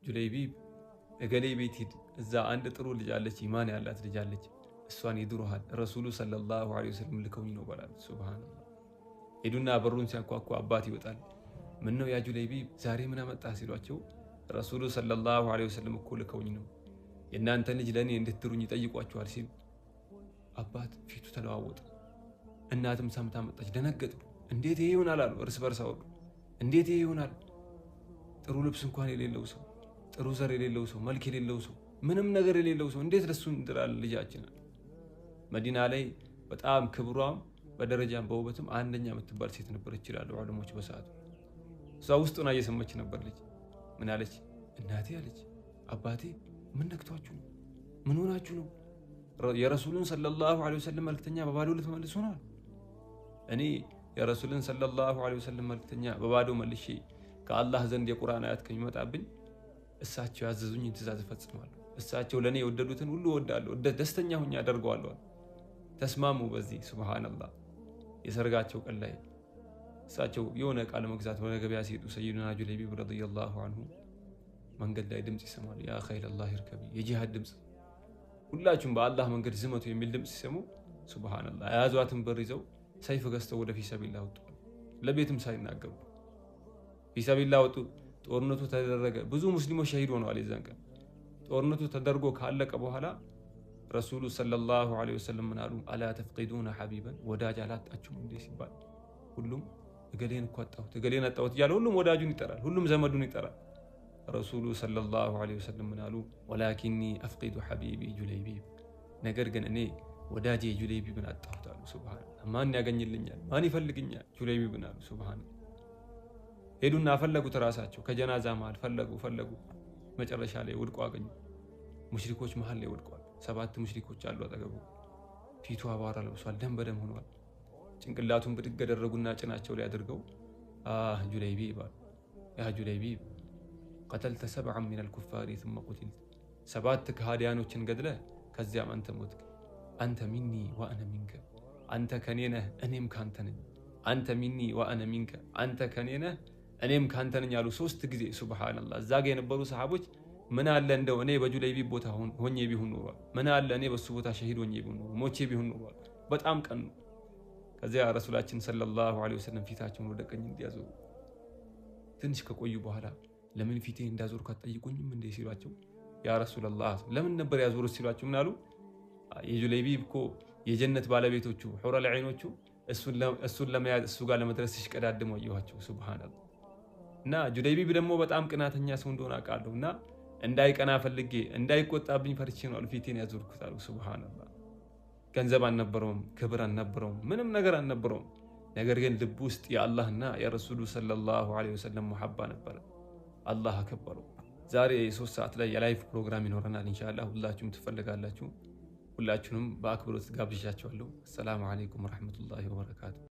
ጁለይቢብ እገሌ ቤት ሂድ፣ እዛ አንድ ጥሩ ልጅ አለች፣ ኢማን ያላት ልጅ አለች፣ እሷን ይድሩሃል፣ ረሱሉ ሰለላሁ ዐለይሂ ወሰለም ልከውኝ ነው በላል። ሱብሃነላህ። ሄዱና በሩን ሲያንኳኩ አባት ይወጣል። ምን ነው ያ ጁለይቢብ ዛሬ ምን አመጣህ ሲሏቸው ረሱሉ ሰለላሁ ዐለይሂ ወሰለም እኮ ልከውኝ ነው የእናንተን ልጅ ለእኔ እንድትድሩኝ ይጠይቋቸዋል ሲል አባት ፊቱ ተለዋወጠ። እናትም ሰምታ መጣች። ደነገጡ። እንዴት ይሄ ይሆናል አሉ። እርስ በርስ አወሩ። እንዴት ይሄ ይሆናል? ጥሩ ልብስ እንኳን የሌለው ሰው፣ ጥሩ ዘር የሌለው ሰው፣ መልክ የሌለው ሰው፣ ምንም ነገር የሌለው ሰው እንዴት ለሱ እንድራለን ልጃችን? መዲና ላይ በጣም ክብሯም በደረጃም በውበትም አንደኛ የምትባል ሴት ነበረች ይላሉ ዑለሞች በሰዓቱ። እሷ ውስጥ ሆና እየሰማች ነበር። ልጅ ምን አለች? እናቴ አለች፣ አባቴ ምን ነክቷችሁ ነው? ምን ሆናችሁ ነው? የረሱሉን ሰለላሁ ዐለይሂ ወሰለም መልክተኛ በባዶ ልትመልሱ ነው? እኔ የረሱልን ሰለላሁ ዐለይሂ ወሰለም መልክተኛ በባዶ መልሼ ከአላህ ዘንድ የቁርአን አያት ከሚመጣብኝ እሳቸው ያዘዙኝን ትእዛዝ እፈጽማለሁ። እሳቸው ለእኔ የወደዱትን ሁሉ እወዳለሁ፣ ደስተኛ ሁኜ አደርገዋለሁ። ተስማሙ በዚህ። ሱብሃነላህ። የሰርጋቸው ቀን ላይ እሳቸው የሆነ ዕቃ ለመግዛት ወደ ገበያ ሲሄዱ ሰይዱና ጁለይቢብ ረዲየላሁ ዐንሁ መንገድ ላይ ድምፅ ይሰማሉ። ያ ኸይለላህ እርከቢ፣ የጂሃድ ድምፅ፣ ሁላችሁም በአላህ መንገድ ዝመቱ የሚል ድምፅ ሲሰሙ ሱብሃነላህ የያዟትን ብር ይዘው ሰይፍ ገዝተው ወደ ፊሰቢላህ ወጡ። ለቤትም ሳይናገሩ ፊሰቢላህ ወጡ። ጦርነቱ ተደረገ። ብዙ ሙስሊሞች ሸሂድ ሆነዋል። የዛን ቀን ጦርነቱ ተደርጎ ካለቀ በኋላ ረሱሉ ሰለላሁ ዐለይሂ ወሰለም ምን አሉ? አላ ተፍቂዱነ ሐቢበን፣ ወዳጅ አላጣችሁም እንዴ ሲባል ሁሉም እገሌን እኮ አጣሁት፣ እገሌን አጣሁት እያለ ሁሉም ወዳጁን ይጠራል፣ ሁሉም ዘመዱን ይጠራል። ረሱሉ ሰለላሁ ዐለይሂ ወሰለም ምን አሉ? ወላኪኒ አፍቂዱ ሐቢቢ ጁለይቢብ፣ ነገር ግን እኔ ወዳጄ ጁለይቢብን አጣሁት አሉ። ሱብሃነላህ። ማን ያገኝልኛል? ማን ይፈልግኛል? ጁለይቢብን አሉ። ሱብሃነላህ። ሄዱና ፈለጉት፣ ራሳቸው ከጀናዛ መሃል ፈለጉ ፈለጉ፣ መጨረሻ ላይ ወድቆ አገኙ። ሙሽሪኮች መሃል ላይ ወድቀዋል። 7 ሙሽሪኮች አሉ አጠገቡ። ፊቱ አቧራ ለብሷል፣ ደም በደም ሆኗል። ጭንቅላቱን ብድግ አደረጉና ጭናቸው ላይ አድርገው አህ ጁለይቢብ አሉ። ያ ጁለይቢብ ቀተልተ 7 ሚነል ኩፋሪ ሱመ ቁቲልት፣ 7 ከሃዲያኖችን ገድለህ ከዚያም አንተ ሞትክ። አንተ ሚኒ ወአነ ሚንከ፣ አንተ ከኔ ነህ እኔም ካንተ ነኝ። አንተ ሚኒ ወአነ ሚንከ፣ አንተ ከኔ ነህ እኔም ካንተ ነኝ አሉ 3 ጊዜ። ሱብሃነላህ። እዛ ጋ የነበሩ ሰሃቦች ምን አለ እንደው እኔ በጁለይቢብ ቦታ ሆኜ ቢሆን ኖሯል፣ ምን አለ እኔ በሱ ቦታ ሸሂድ ሆኜ ቢሆን ኖሮ፣ ሞቼ ቢሆን ኖሯል። በጣም ቀኑ። ከዚያ ረሱላችን ሰለላሁ ዐለይሂ ወሰለም ፊታቸውን ወደ ቀኝ እንዲያዞሩ ትንሽ ከቆዩ በኋላ ለምን ፊቴ እንዳዞርኩ አትጠይቁኝም እንዴ ሲሏቸው፣ ያ ረሱላላህ ለምን ነበር ያዞሩት ሲሏቸው ምን አሉ? የጁለይቢብ እኮ የጀነት ባለቤቶቹ ሑረል ዐይኖቹ እሱን ለመያዝ እሱ ጋር ለመድረስ ሲሽቀዳድሙ አየኋቸው። ሱብሃነላህ። እና ጁለይቢብ ደግሞ በጣም ቅናተኛ ሰው እንደሆነ አውቃለሁ እና እንዳይቀና ፈልጌ እንዳይቆጣብኝ ፈርቼ ነው አሉ ፊቴን ያዞርኩት አሉ። ሱብሃነላህ። ገንዘብ አልነበረውም፣ ክብር አልነበረውም፣ ምንም ነገር አልነበረውም። ነገር ግን ልብ ውስጥ የአላህና የረሱሉ ሰለላሁ ዐለይሂ ወሰለም ሙሐባ ነበረ። አላህ አከበረው። ዛሬ 3 ሰዓት ላይ የ live ፕሮግራም ይኖረናል ኢንሻአላህ። ሁላችሁም ትፈልጋላችሁ። ሁላችሁንም በአክብሮት ጋብዣችኋለሁ። አሰላሙ ዐለይኩም ወረሕመቱላሂ ወበረካቱ።